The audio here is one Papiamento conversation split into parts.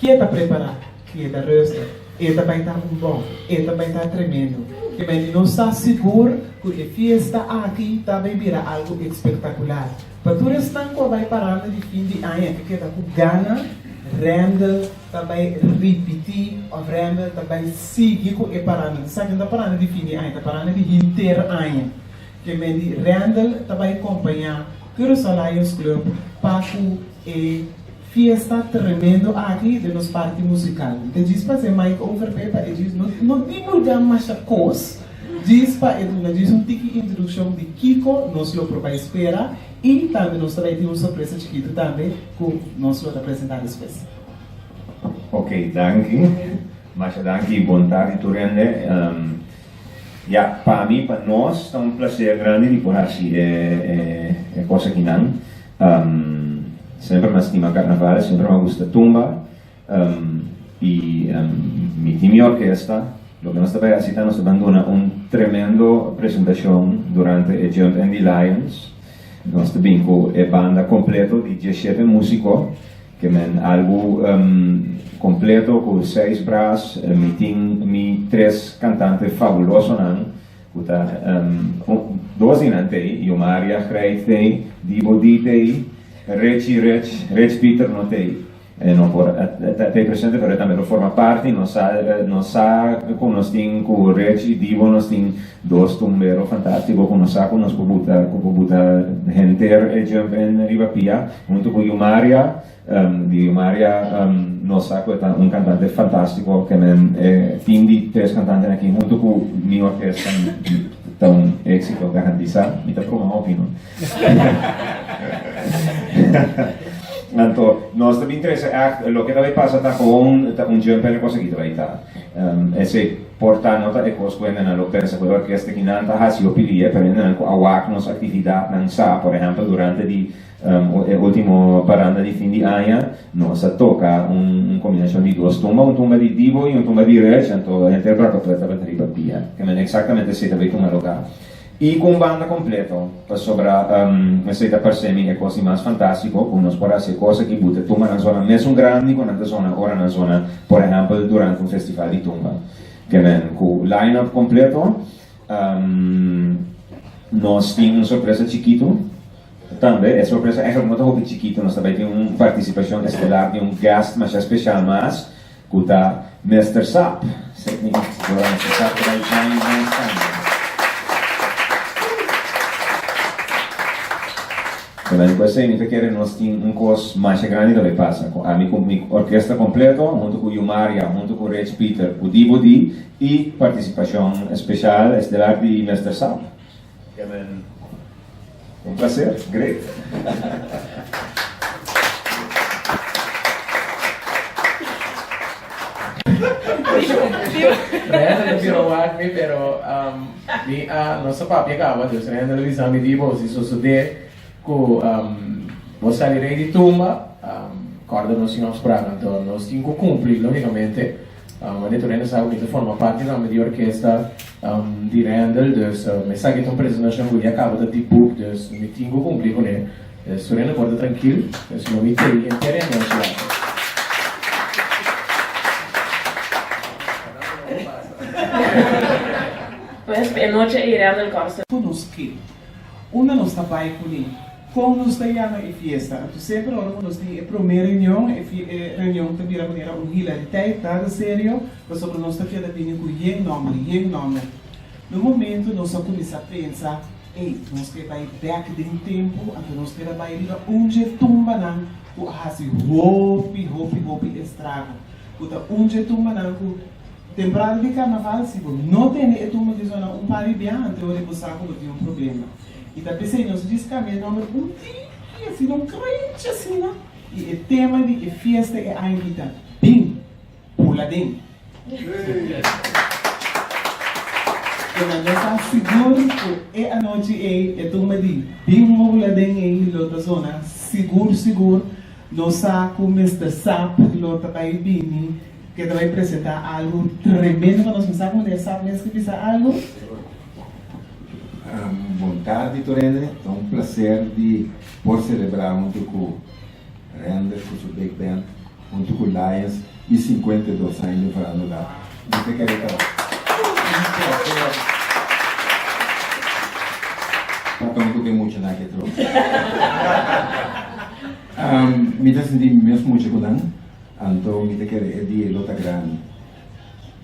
Keda prepará, keda rustig. E ta bai ta un bon, e ta bai ta tremendo. Ke mei di nos sa sigur ku e fiesta aki ta bai bira algu espektakular. Pa tur esnan ku a bai paranda di fin di aña ke keda ku gana, Randall ta bai ripití òf Randall ta bai sigui ku e paranda. Esaki no ta paranda di fin di aña, ta paranda di henter aña. Ke men di Randall ta bai kompañá Curaçao Lions Club pa ku e fiesta tremendo aki den nos parti musikal. Mi ta djis pasa e mic over p'e pa e djis no no divulgá masha kos, djis pa e duna djis un tiki introdukshon di kiko nos lo por bai spera i tambe nos ta bai tin un sorpresa chikitu tambe ku nos lo ta presentá despues. Ok, danki. Masha danki. Bon tardi tur hende. Ya, pa mi, pa nos, ta un placer grandi di por haci e e cos akinan. Semper mi a stima carnaval, semper mi a gusta tumba, y mi tin mi orkesta. Loke nos ta bay haci ta nos ta ban duna un tremendo presentacion durante e Jump and the Lions. Nos ta bin cu e banda completo di diesshete musico. Ke men algu kompleto ku seis bras, mi tin mi tres kantante fabulosonan ku ta dos di nan t'ei, Yomaria Grijt t'ei, Dibo Di t'ei, Richie Rich, Rich Pieter no t'ei, e no por t'ei presente pero e tambe lo forma parti, nos sa nos sa ku nos tin ku Rich i Dibo nos tin dos tumbero fantástiko ku nos sa ku nos por buta ku por buta henter e jump in riba pia. Huntu ku Yumaria, di Yumaria nos sa ku e ta un kantante fantástiko, ke men e tim di tres kantantenan aki huntu ku mi orkesta ta un éksito garantisá. Mi ta broma hopi, no? Anto nos ta bin trese ègt loke ta bai pasa ta gewoon ta un jump en e kos aki ta bai ta. Esei por ta no ta e kos ku hendenan lo pensa ku e orkesta kinan ta hasi hopi lia, pero hendenan ku a wak nos aktividatnan sa, por ehèmpel durante di E ultimo paranda di fin di aña nos a toca un combinacion di dos tumba, un tumba di Dibo y un tumba di Rech, anto henter Brakkeput tabata riba pia. Ke men exactamente esey ta bay tuma lugar. Y cu un banda completo, pasobra esey ta parce mi e cos di mas fantastico cu nos por haci e cos aki, buta e tumbanan zona mesun grandi cu nan ta zona ora nan zona, por ehempel, durante un festival di tumba. Ke men cu line-up completo, nos tin un sorpresa chikito. Tambe, e sorpresa eigenlijk no ta hopi chikito, nos ta bai tin un partisipashon estelar di un guest masha speshal mas, ku ta Mister Sap. Sydney, Dora, Mister Sap ta bai join nos tambe. Tambe ku esei mi ta kere nos tin un kos masha grandi ta bai pasa, ku ami ku mi orkesta kompleto, huntu ku Yumaria, huntu ku Rich Pieter, ku Dibo Di, i partisipashon speshal estelar di Mister Sap. Un placer, great. Randall a bira wak mi pero mi a nos a papia caba dus Randall a bisa mi di bo si sosode cu bo sali rey di tumba corda nos tin afspraak anto nos tin cu cumpli logicamente. Wanneer tur hende sa ku mi ta forma parti tambe di orkesta di Randall, dus esaki ta un presentashon ku ya kaba ta di boek, dus mi tin ku kumpli kuné. Dus tur hende por ta trankil, dus lo mi tei henter e anochi aki. Pues e nochi ei Randall Carson. Ku nos ke? Unda nos ta bai kuné? Kon nos ta yama e fiesta? Anto semper ora ku nos tin e promé reunion, e e reunion ta bira manera un hilariteit, nada serio, pasobra nos ta keda bini ku yen nòmber, yen nòmber. Na un momento nos a kuminsá pensa, Ey, nos ke bai bèk den tempu, anto nos keda bai riba un dje tumbanan ku a hasi hopi, hopi, hopi estrago. Ku ta un dje tumbanan ku temporada di karnaval, si bo no tene e tumba di zona un par di biaha, anto ora bo sa ku bo tin un problema. I ta p'esei nos djis kambia e nòmber un tiki asina, un krenchi asina, i e tema di e fiesta e aña aki ta Bin, Bula Den. Kende nos ta sigur ku e anochi ei e tumba di Bin Bula Den ei lo ta zona sigur sigur. Nos sa ku Mister Sap lo ta bai bini ke ta bai presentá algu tremendo pa nos. Mi sa ku Meneer Sap mes ke bisa algu. Bon tardi tur hende, ta un placer di por celebra hunto cu Render cu su big band, hunto cu Lions. 152 aña di farándula. Mi ta kere ta Paton ku tin mucha nan ke trosa. Mi ta sinti mi mes mucha ku nan, anto mi ta kere e dia lo ta grandi.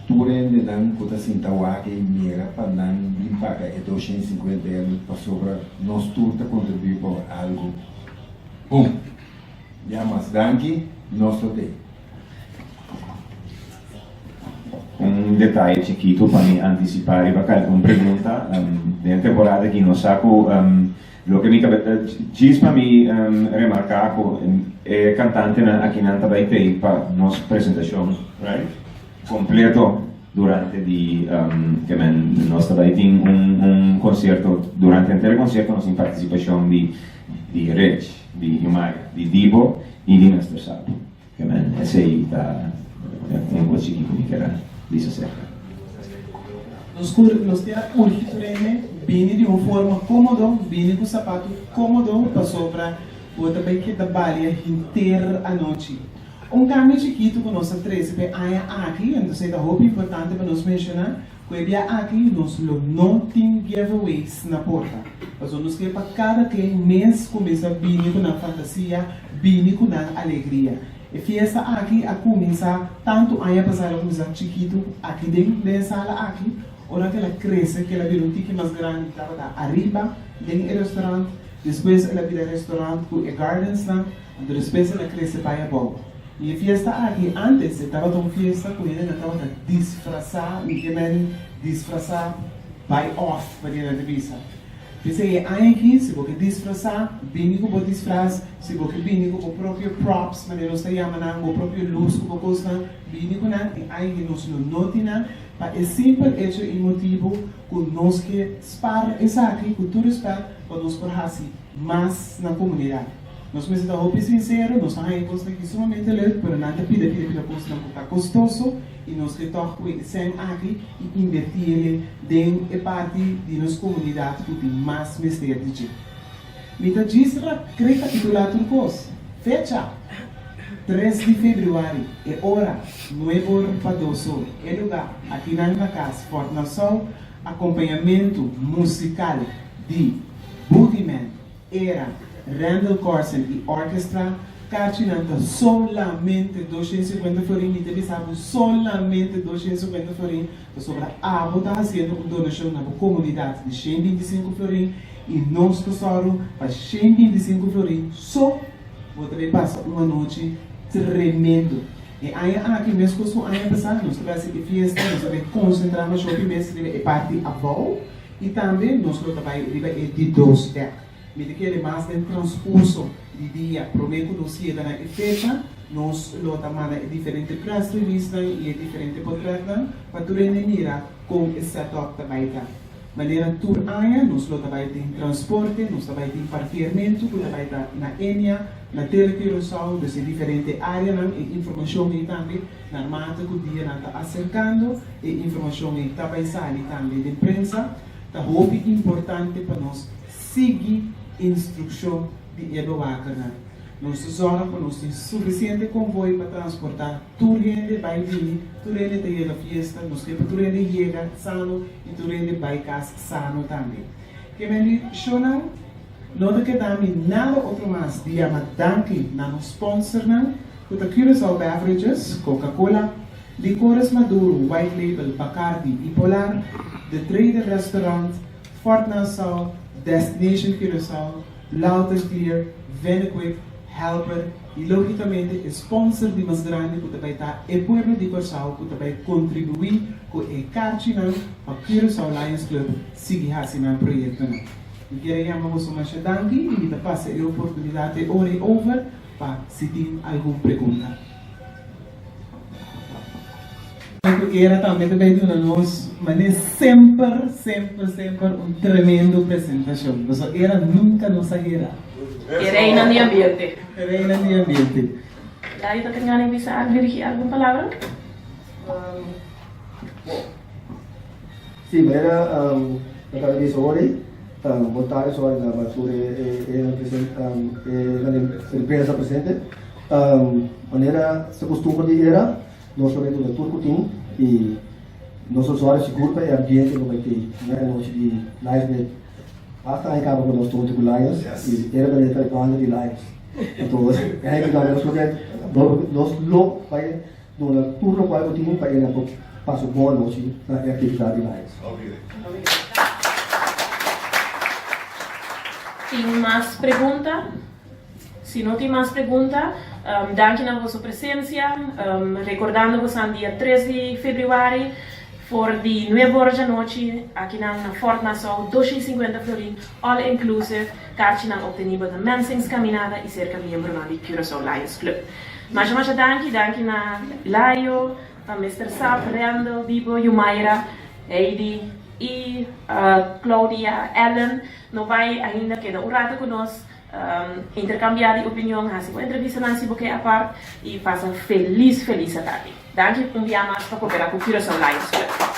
Tur hendenan ku ta sinta wak i mira pa nan bin paga e 250 euro pasobra nos tur ta kontribuí pa algu bon. Ya mas danki, nos lo tei. Un detaye chikitu pa mi antisipá riba kalkun pregunta. Den e temporada aki nos sa ku loke mi ta djis pa mi remarká ku e kantantenan akinan ta bai tei pa nos presentashon, right? Kompleto durante di ke men nos ta bai tin un konsierto durante henter e konsierto nos tin partisipashon di di Rich, di Jumaya, di Dibo i di Mister Sapo. Ke men esei ta un kos chikí ku mi kier a bisa aserka. Nos kur nos tin a urgi tur hende bini di un forma kómodo, bini ku sapatu kómodo pasobra bo ta bai keda balia henter anochi. Un kambio chikitu ku nos a trese pa e aña aki, entonces e ta hopi importante pa nos menshoná ku e bia aki nos lo no tin giveaways na porta. Pasobra nos ke pa kada ken mes kuminsá bini ku nan fantasia, bini ku nan alegria. E fiesta aki a kuminsá tantu aña pasá el a kuminsá chikitu aki den den e sala aki, ora ku el a krese ku el a bira un tiki mas grandi tabata ariba den e restaurant, despues el a bira restaurant ku e gardensnan, anto despues el a krese bai abou. I e fiesta aki antes e tabata un fiesta ku hendenan tabata disfrasá, mi ke men disfrasá bai òf manera nan ta bisa. P'esei e aña aki si bo ke disfrasá, bini ku bo disfras, si bo ke bini ku bo propio props, manera nos ta yama nan, bo propio lus ku bo kosnan, bini ku nan. E aña aki nos lo no tin nan pa e simpel echo i motibu ku nos ke spar esaki ku tur rèspèt pa nos por hasi mas na komunidat. Nos mester ta hopi sinsero, nos ta haña kosnan ki sumamente leuk, pero nan ta pida pida pida kosnan ku ta kostoso i nos ke tòg ku e sèn aki i invertí el'e den e parti di nos komunidat ku tin mas mester di dje. Mi ta djis rekapitulá tur kos. Fecha, tres di febrüari, e ora, nueb'or pa dos'or, e lugá, akinan na kas, Fort Nassau, akompañamentu musikal di Boogeyman, Era, Randal Corsen i orkestra, karchinan ta solamente 250 florin, mi ta bisa bo solamente 250 florin, pasobra abo ta hasiendo un donashon na bo komunidat di 125 florin i nos ta sòru pa 125 florin so bo ta bay pasa un anochi tremendo. E aña aki meskos ku aña pasá nos ta bay hasi e fiesta, nos ta bay konsentrá masha hopi mes riba e parti abou. I tambe nos lo ta bai riba e di dos dek. Mi ta kere mas den transcurso di dia prome cu nos yega na e fecha, nos lo ta manda e diferente press releasenan y e diferente potretnan pa tur hende mira con e setup ta bai ta. Manera tur aña nos lo ta bai tin transporte, nos ta bai tin parkeermento cu ta bai ta na Enia, na Tele Curaçao, dus e diferente areanan e informacion ei tambe. Narmate ku dianan ta aserkando, e informashon ei ta bai sali tambe den prensa. Ta hopi importante pa nos sigui instrukshon di e bewakernan. Nos ta zòrg pa nos tin sufisiente konvoi pa transportá tur hende bai bini, tur hende ta yega fiesta, nos ke pa tur hende yega sano i tur hende bai kas sano tambe. Ke bendishonnan no ta keda mi nada otro mas di yama danki na nos sponsornan. Ku ta Curaçao Beverages, Coca-Cola, Licores Maduro, White Label, Bacardi i Polar, The Trader Restaurant, Fort Nassau, Destination Curaçao, Loud and Clear, Venequick, Helper i logicamente e sponsor di mas grandi ku ta bai ta e pueblo di Kòrsou ku ta bai kontribuí ku e karchinan pa Curaçao Lions Club sigui hasi nan proyektonan. Mi kier a yama boso masha danki i mi ta pasa e oportunidat e ora ei over Pa si tin algun pregunta. Ku era tambe ta bay duna nos mane semper semper semper un tremendo presentacion. Pasobra era nunca nos a hera. E reina di ambiente. E reina di ambiente. Dario ta tin gana di bisa algo, dirigi algun palabra? Sí, manera mi ta bisa hoy, bon tarde sorry na tur e e prensa presente. Manera sa costumber di era. Nos lo bai duna tur ku tin i nos lo sòru sigur pa e ambiente lo bai tei na e anochi di Lions Bay. Basta aña kaba ku nos ta huntu ku Lions i era manera ta e banda di Lions. Anto e hende tambe nos lo ke nos lo bai duna tur lokual ku tin pa e nan por pasa un bon anochi na e aktividat di Lions. Tin mas pregunta? Si no tin mas pregunta, danki na boso presencia. Recordando bosan dia 3 di februari for di nuebe ora djanochi akinan na Fort Nassau, 250 florin, all inclusive, karchinan obtenibel na Mensing's Caminada y cerca miembronan di Curaçao Lions Club. Masha masha danki, danki na Layo, Mister Sap, Randall, Bibo, Yumaira, Heidi y Claudia, Ellen. No bay ainda keda un rato cu nos. Intercambia di opinion, haci bo entrevistanan si bo ke apart y pasa felis felis atardi. Danki un bia mas pa coopera cu Curaçao Lions Club.